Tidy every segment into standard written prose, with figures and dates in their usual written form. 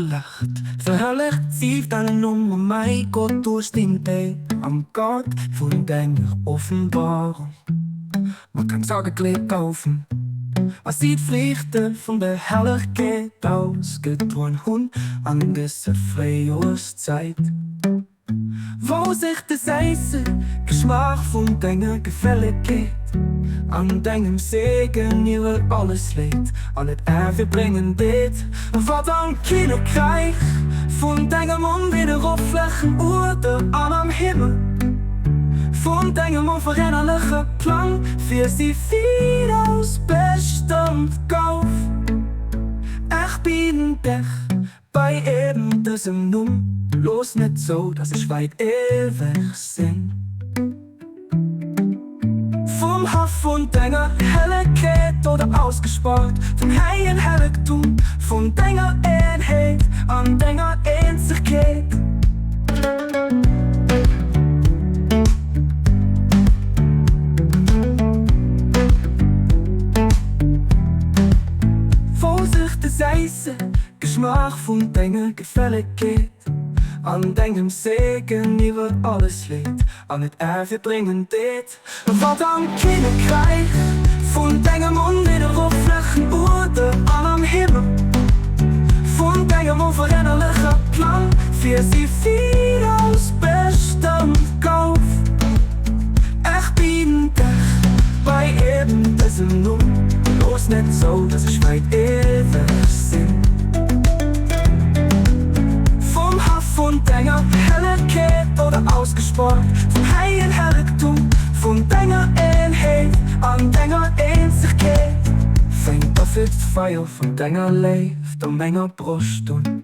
Lacht. Verherrlicht sief dein Numm, o mäi Gott, duerch deng Éier am Gaart vun denger Offenbarung. Mat deem Sagekleed goufen a si d'Friichte vun der Herrlechkeet ausgedroen hunn an dëser Fréijoerszäit, wou sech de séisse Geschmaach vun denger Gefällegkeet an dengem Segen iwwer alles leet an et ervirbréngen deet, wat am Kinnekräich vun dengem onwidderoflechen Uerder an am Himmel vun dengem onverännerleche Plang fir si viraus bestëmmt gouf. Ech bieden dech bei eben dësem Numm, looss net zou, dass ech wäit ewech sinn vum Haff vun denger Hellegkeet oder ausgespaart vum héijen Hellegtum vun denger Eenheet an denger Eenzegkeet. Wou sech de séisse Geschmaach vun denger Gefällegkeet an dengem Segen iwwer alles leet an et ervirbréngen deet, wat am Kinnekräich vun dengem onwidderoflechen Uerder an am Himmel vun dengem onverännerleche Plang fir si viraus bestëmmt gouf. Ech bieden dech bei eben dësem Numm, looss net zou, dass ech wäit ewech sinn vum Haff vun denger Hellegkeet oder ausgespaart vum héijen Hellegtum vun denger Eenheet an denger Eenzegkeet. Fänk derfir d'Feier vun denger Léift a menger Broscht un.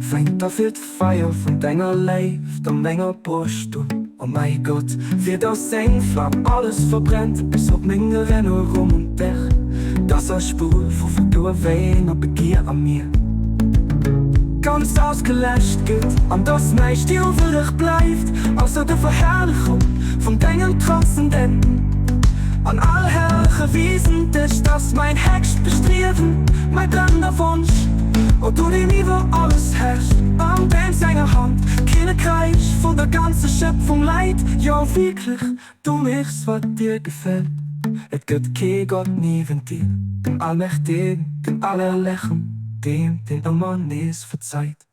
Fänk derfir d'Feier vun denger Léift a menger Broscht un, o mäi Gott, fir dass seng Flam alles verbrennt, bis op meng Erennerung un dech, dass all Spuer vu Vergoe, Wéin a Begier a mir ganz ausgeläscht gëtt, an dass näischt iwwereg bleift, ausser der Verherrlechung vun dengem transzendenten an allherrleche Wiesen. Dech ass mäin héchst Bestriewen, mäi brennender Wonsch, o du deen iwwer alles herrscht, an deem senger Hand d'Kinnekräich vun der ganzer Schëpfung läit, jo wierklech, du méchs wat dir gefält, et gëtt kee Gott niewent dir, dem Allmächtegen, dem Allerherrlechen, deem deen ëmmer nees verzeit.